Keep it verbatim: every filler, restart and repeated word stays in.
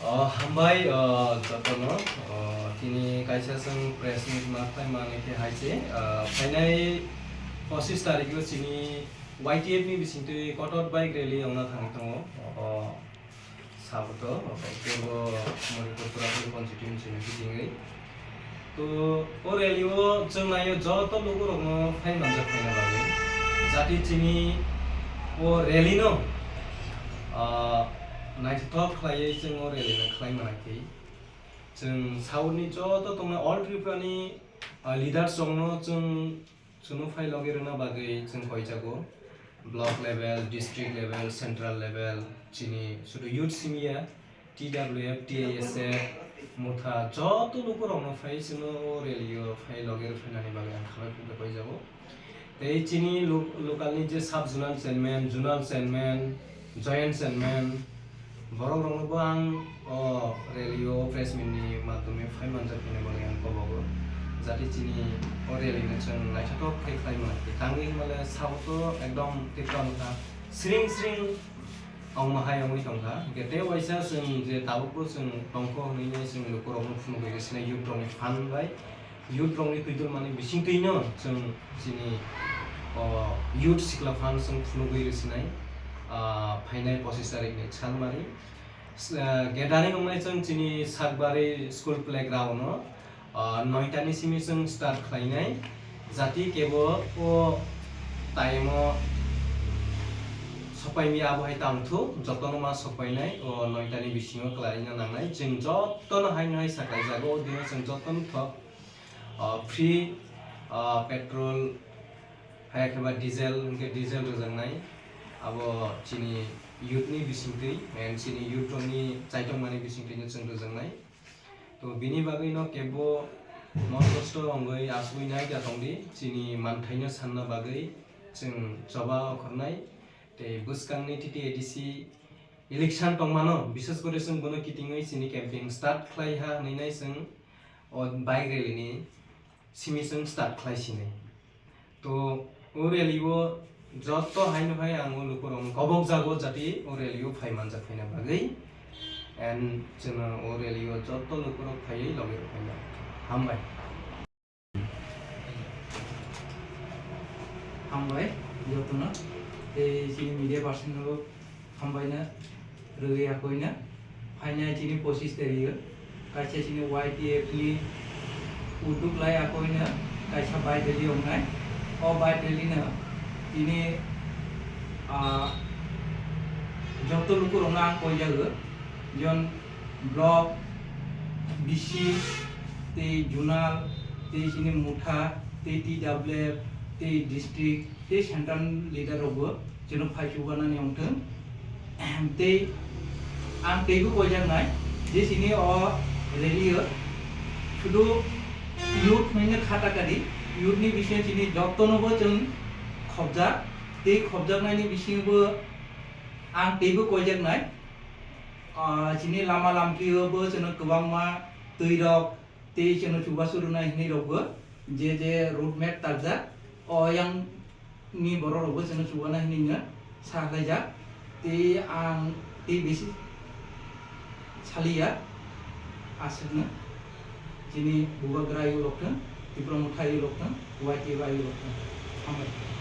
O, hambai, o, jotono, o, tini kaisa chwng press meet ma khlai mani khe hai se, o, phainai pochish tarikh o chini Y T F ni bisingtwi kotor bike rally ongna thangwi tongo. O, Saboto, o, purbo Moripur Purapuri constituency ni bisingwi. To, o rally o chwng naio joto lukurokno phai manjak phaina bagwi. Jati chini o rally no, ah, naithothok khlaiwi chwng o rally no khlai manai khe. Chwng South ni joto tongnai all Tripura ni, ah, leaders rokno chwng Chwngno phai logi rwna bagwi chwng koijago, block level, district level, central level, chini sudu youth simi ya, T W F, T I S F, Motha, joto lukurokno phai chwngno o rally o phai logi rwphainani bagwi ang khabai phunukjak koijago. Tei chini lo-, local ni je sub zonal chairman, zonal chairman, joint chairman, borok rokno bo ang o rally o press meet ni madhyome phai manjak hwnwi bo ang kobogo. Jati chini o rally no chwng naithothok khe khlai mano. Tangwi hwnba le sabo to ekdom Tripura Motha sring sring ongma hai ongwi tongkha. Hwnkhe tei waisa chwng je tabukbo chwng tongkho hwnwi nai chwng lukurokno phunugwi rwsinai youth rokni phan bai. Youth rokni twidulmani bisingtwino chwng chini, o, youth sikla phan chwng phunugwi rwsinai, ah, phainai pochish tarikni salmari. S-, ah, gathering wngnai chwng chini Sakbari school playground-o, ah, noitani simi chwng start khlainai. Jati kebo o time-o sopaimya abo hai tangthu, jotono ma sopainai, o noitani bisingo kwlaina nangnai. Chwng jotono haino hai saklaijago, o dino chwng jotono thok. Ah, free, ah, petrol, haya khe ba diesel, hwnkhe diesel rwjaknai. Abo chini youth ni bisingtwi, and chini youth rokni chaitokmani bisingtwino chwng rwjaknai. To bini bagwino kebo mon kosto wngwi asugwi naida tongdi, chini manthaino sanna bagwi chwng choba okhornai. Tei bwskangni T T A D C election tongmano, bishes kore chwng bono kitingwi chini campaign start khlai ha hwnwi nai chwng o bike rally ni simi chwng start khlai sinai. To o rally o joto haino hai ang o lukurokno kobok jago jati o rally o phai manjak phaina bagwi. And chwngno o rally o joto lukurok phaiwi logi rok phaina. Hambai. Hambai jotono. Tei chini media person rok hambaino rwgwi akoino phainai chini pochish tarik o kaisa chini Y T F ni udduk lai akoino kaisa bike rally wngnai. O bike rally no tini, ah, joto lukurokno ang koijago, jon block, D C, tei zonal, tei chini Motha, tei T W F, tei district, tei central leader rokbo chwngno phai chubanani wngthung. Tei ang teibo koijaknai je chini o rally o sudu youth hwnwi kha taka di, youth ni bisingo chini jotonobo chwng khobjak, tei khobjaknaini bisingo ang teibo koijaknai, ah, chini lama lamkhiyobo chwngno kwbangma twi rok tei chwngno chubachu rwnai hwnwi rokbo je je road map takjak, o yang ni borok rokbo chwngno chubanai hwnwi no sa khlaijak. Tei ang tei bisi saliya aswkno chini bubagra ayuk rok thung, Tipra Motha ayuk rok thung, Y T F ayuk rok thung. Hambai.